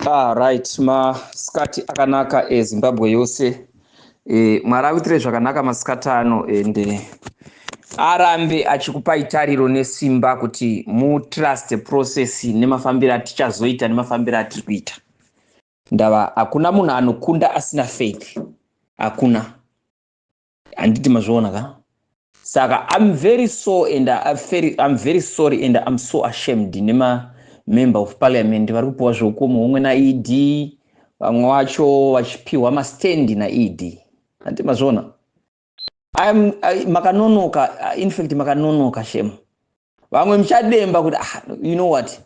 Right, masikati akanaka eZimbabwe yose. Mwari akuitire zvakanaka masikati ano ende arambe achikupai tariro nesimba kuti mutrust process nemafambiro atichazoita nemafambiro atiri kuita. Ndava hakuna munhu anokunda asina faith. Hakuna. Handiti mazviona ka? Saka I'm very so and I'm very, I'm very sorry and I'm so ashamed nema member of parliament vari kupiwa zvokumu umwe naED, vamwe vacho vachipiwa mastendi naED. Handiti mazviona? Makanonoka, in fact makanonoka shem. Vamwe muchademba kuti you know what,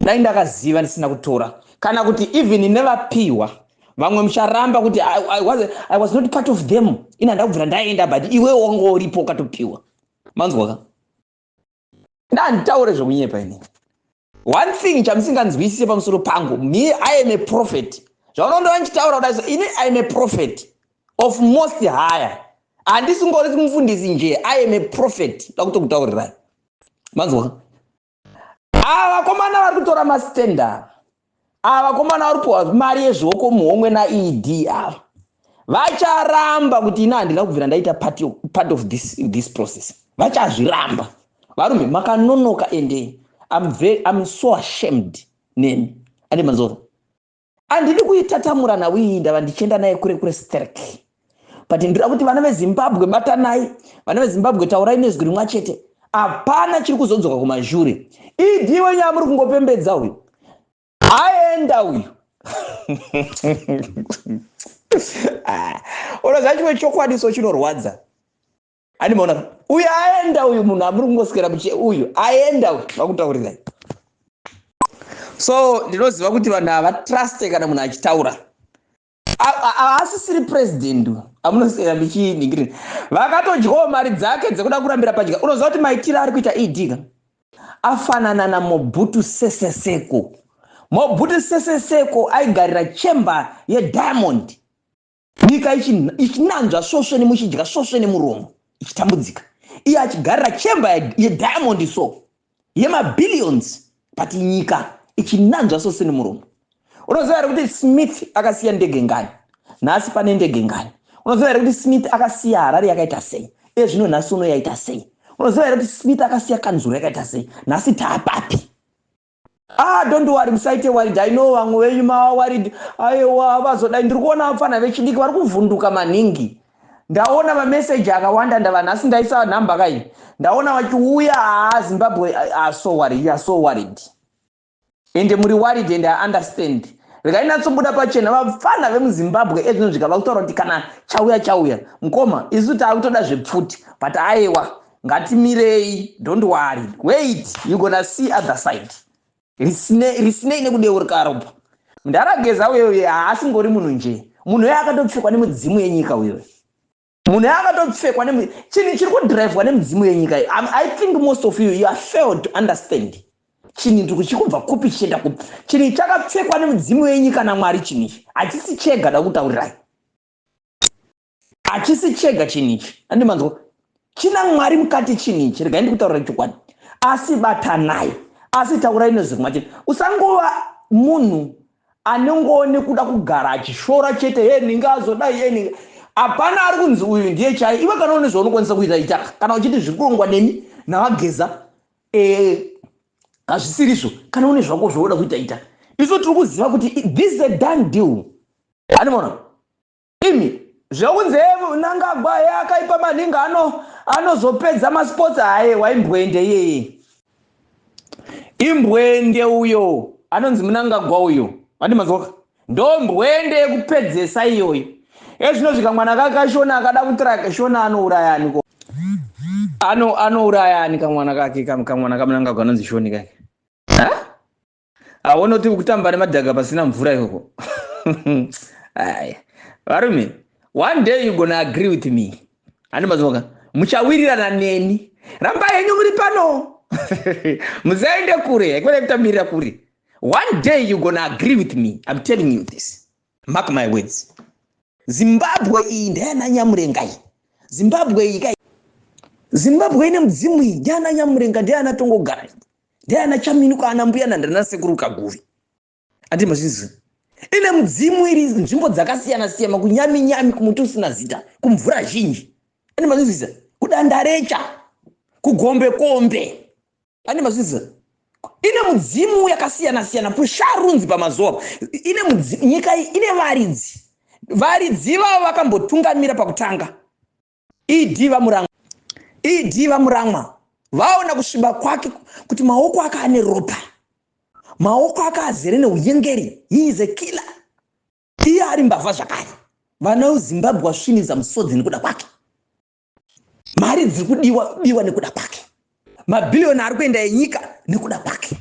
dai ndakaziva ndisina kutora, kana kuti even nevapiwa vamwe mucharamba kuti I was not part of them, ina ndakubvira ndaenda, but iwe wanga uripo ukatopiwa. Manzwa ka? Ndanditaure zvokunyepa ini. One thing chamusinganzwisise pamusoro pangu, me, I am a prophet. Zvaunondoa ndichitaura kudai so, ini I am a prophet of most higher. Handisingori mufundisi nje, I am a prophet. Ndakutokutaurirai. Manzwa? Ava vakomana vari kutora mastenda, ava vakomana vari kupiwa mari yezvioko muhomwe naED, ava vacharamba kuti ina handina kubvira ndaita part of this process. Vachazviramba. Varume, makanonoka ende I'm so ashamed nemi. Ande manzwa? Handidi kuitatamura nhau iyi, ndava ndichienda naye kure kure sterek, but ndinoda kuti vana veZimbabwe batanai, vana veZimbabwe taurai nezwi rimwe chete. Hapana chiri kuzodzoka kumashure. ED wenyaya muri kungopembedza uyu aenda uyu. Unoziva chimwe chokwadi so chinorwadza. Handimaona uyu aenda uyu munhu amuri kungoswera muche uyu aenda uyu vakutaurirai. So ndinoziva kuti vanhu havatruste kana munhu achitaura. Haasisiri president amunoswera muchiningirira. Vakatodyawo mari dzake dzekuda kurambira padya. Unoziva kuti maitiro ari kuita ED ka afanana naMobutu Sese Seko. Mobutu Sese Seko aigarira chamber yediamond, nyika ichinanzva svosve nemuchidya svosve nemuromo ichitambudzika, iye achigarira chamber yediamond so yemabillions, but nyika ichinanzva svosve nemuromo. Unoziva here kuti Smith akasiya ndege ngani? Nhasi pane ndege ngani? Unoziva here kuti Smith akasiya Harare yakaita sei? Iye zvino nhasi uno yaita sei? Unoziva here kuti Smith akasiya kanzuro yakaita sei? Nhasi taapapi? Don't worry, musaite worried. I know vamwe venyu mava worried. Aiwa, vazodai. Ndiri kuona vapfana vechidiki vari kuvhunduka maningi. Ndaona mameseji akawanda, ndava nhasi ndaisa nhamba kai. Ndaona vachiuya, Zimbabwe are so worried, you are so worried. Ende muri worried and I understand. Regai natsobuda pachena, vapfana vemuZimbabwe ezvino zvikava kutaura kuti kana chauya chauya. Mukoma, isu taakutoda zvepfuti, but aiwa, ngatimirei, don't worry. Wait, you gonna see other side. Risinei nekudeurika ropa. Ndarageza uyo haasingori munhu nje. Munhu uyo akatopfekwa nemudzimu yenyika uyo. Munhu akatopfekwa chinhu chiri kudhiraivhwa nemudzimu yenyika. I think most of you, you are failed to understand. Chinhu ndiri chikubva kupi chichienda kupi. Chinhu chakapfekwa nemudzimu yenyika naMwari chinhu ichi. Hachisi chega, da kutaurirai. Hachisi chega chinhu ichi. Handimanzwa. China Mwari mukati chinhu ichi. Regai ndikutaurirai chokwadi. Asi batanai. Asi taurai nezwi rimwe chete. Usangova munhu anongoone kuda kugara achishora chete, he ninga azodai, he ninga. Hapana ari kunzi uyu ndiye chai. Iwe kana une zvaunokwanisa kuita ita. Kana uchiti zviri kurongwa neni naVaGeza, hazvisirizvo. Kana une zvako zvaunoda kuita ita. Isu tiri kuziva kuti this is a done deal. Animona? Imi zvekunzi Mnangagwa akaipa maningi anozopedza masports, aye waimbwende iyeye. Imbwende uyo anonzi Mnangagwa uyo. Andimazwa? Ndo mbwende yekupedzesa iyoyo. Ezvino zvika mwana kake Shona akada kutraka Shona anourayani ko? Anourayani kamwana kake, kamwana kaMnangagwa anonzi Shoni kake. Ha? Aona kuti kutamba nemadhaga pasina mvura ikoko. Aya. Varume, one day you gonna agree with me. Andimazwa? Muchawirirana neni. Ramba henyu muri pano. Musaende kure, kwete kutambirira kure. One day you gonna agree with me. I'm telling you this. Mark my words. Zimbabwe iyi ndeyana Nyamurenga iyi. Zimbabwe iyi kai. Zimbabwe ine mudzimu iyi ndeyana Nyamurenga, ndeyana Tongogara. Ndeyana Chaminuka, ana mbuya nandana sekuru Kaguvi. Andi mazvinzwa. Ine mudzimu iri nzvimbo dzakasiyana siyana, kunyaminyami, kumuti usina zita, kumvura zhinji. Ane mazvizisa kudandarecha, kugombe kombe. Ane mazvizisa ine mudzimu yakasiyana siyana, kusharunzi pamazuva ine mudzimu. Nyika iyi ine varidzi. Varidzi vavo vakambotungamira pakutanga ED vaMuramwa. ED vaMuramwa vaona kusviba kwake, kuti maoko ake ane ropa, maoko ake azere neunyengeri. He is a killer. Iye ari mbavha zvakare. Vana veZimbabwe vasvinidza musodzi nekuda kwake. Mari dziri kudiwa biwa nekuda kwake. Mabhiliyoni ari kuenda enyika nekuda kwake.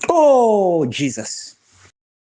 Oh Jesus.